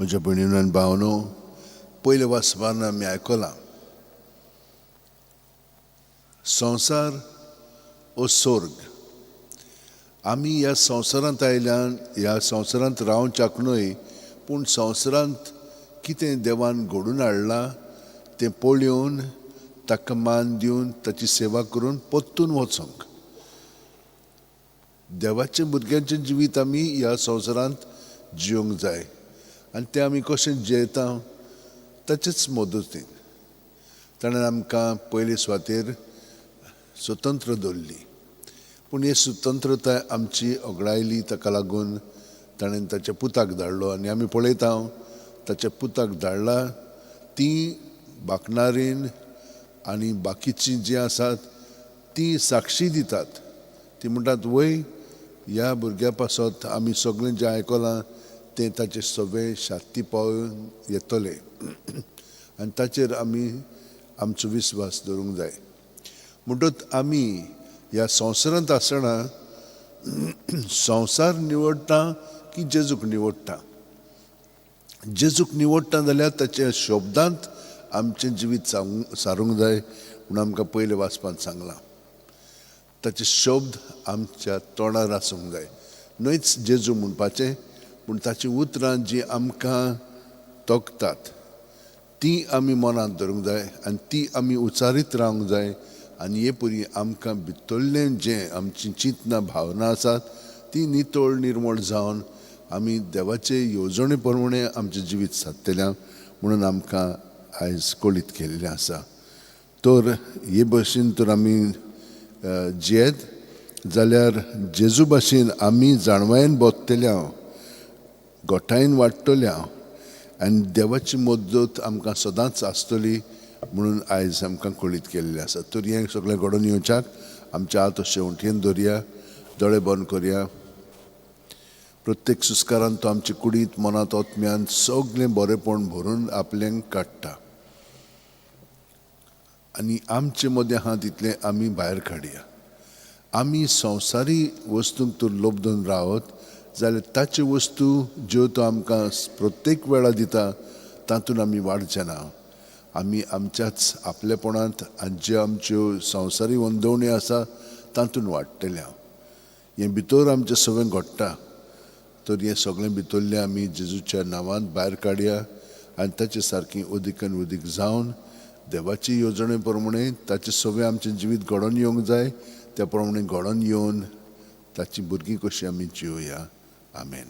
म्हज्या भयणीनो आनी भावनो, पयले वाचपान आमी आयकलां, संवसार हो स्वर्ग. आमी ह्या संवसारांत आयल्यान ह्या संवसारांत रावच्याक न्हय, पूण संवसारांत कितें देवान घडून हाडलां तें पळोवन ताका मान दिवन ताची सेवा करून परतून वचोंक. देवाचें भुरग्यांचें जिवीत आमी ह्या संवसारांत जियोंक जाय आनी तें आमी कशें जियेता ताचेच मदतीन. ताणें आमकां पयले सुवातेर स्वतंत्र दवरली, पूण ही स्वतंत्रताय आमची ओगडायली. ताका लागून ताणें ताच्या पुताक धाडलो आनी आमी पळयता ताच्या पुताक धाडला ती बाकणारीन आनी बाकीचीं जीं आसात ती साक्षी दितात. ती म्हणटात, वय ह्या भुरग्या पासत आमी सगळें जें आयकलां तें ताचें सगळें शाती पावोवन येतलें आनी ताचेर आमी आमचो विस्वास दवरूंक जाय. म्हणटच आमी ह्या संवसारांत आसतना संवसार निवडटा की जेजूक निवडटा? जेजूक निवडटा जाल्यार ताच्या शब्दांत आमचें जिवीत सारूंक जाय म्हूण आमकां पयलें वाचपांत सांगलां. ताचे शब्द आमच्या तोंडार आसूंक जाय, न्हयच जेजू म्हणपाचें, पूण ताचीं उतरां जीं आमकां तोखतात तीं आमी मनांत धरूंक जाय आनी ती आमी उचारीत रावंक जाय. आनी हे परी आमकां भितरलें जें आमचीं चिंतनां भावना आसात ती नितळ निर्मळ जावन आमी देवाचे येवजणे प्रमाणे आमचें जिवीत सादतलें म्हणून आमकां आयज कळीत केल्लें आसा. तर हे भशेन तर आमी जियेत जाल्यार जेजू भाशेन आमी जाणवायेन बोत्तल्या, गोठायेन वाडटल्या आनी देवाची मदत आमकां सदांच आसतली म्हणून आयज आमकां कळीत केल्लें आसा. तर हें सगळें घडोवन येवच्याक आमच्या हात अशें उंटयेन दवरया, दोळे बंद करया. प्रत्येक सुस्कारान तो आमचे कुडींत, मनांत, आत्म्यान सगळें बरेंपण भरून आपलें काडटा आनी आमचे मदें आहा तितलें आमी भायर काडया. आमी संवसारी वस्तूंक तर लोबदून रावत जाल्यार ताच्यो वस्तू ज्यो तो आमकां प्रत्येक वेळा दिता तातूंत आमी वाडचे ना. आमी आमच्याच आपलेपणांत आनी ज्यो आमच्यो संवसारी वंदवण्यो आसा तातूंत वाडटल्या. हें भितर आमचें सगळें घडटा. तर हें सगळें भितरलें आमी जेजूच्या नांवान भायर काडया आनी ताचे सारकी अदीक आनी अदीक जावन देवाची येवजणे प्रमाणे ताचें सगळें आमचें जिवीत घडोवन येवंक जाय, त्या प्रमाणे घडोवन येवन ताची भुरगीं कशीं आमी जिवया. आमेन.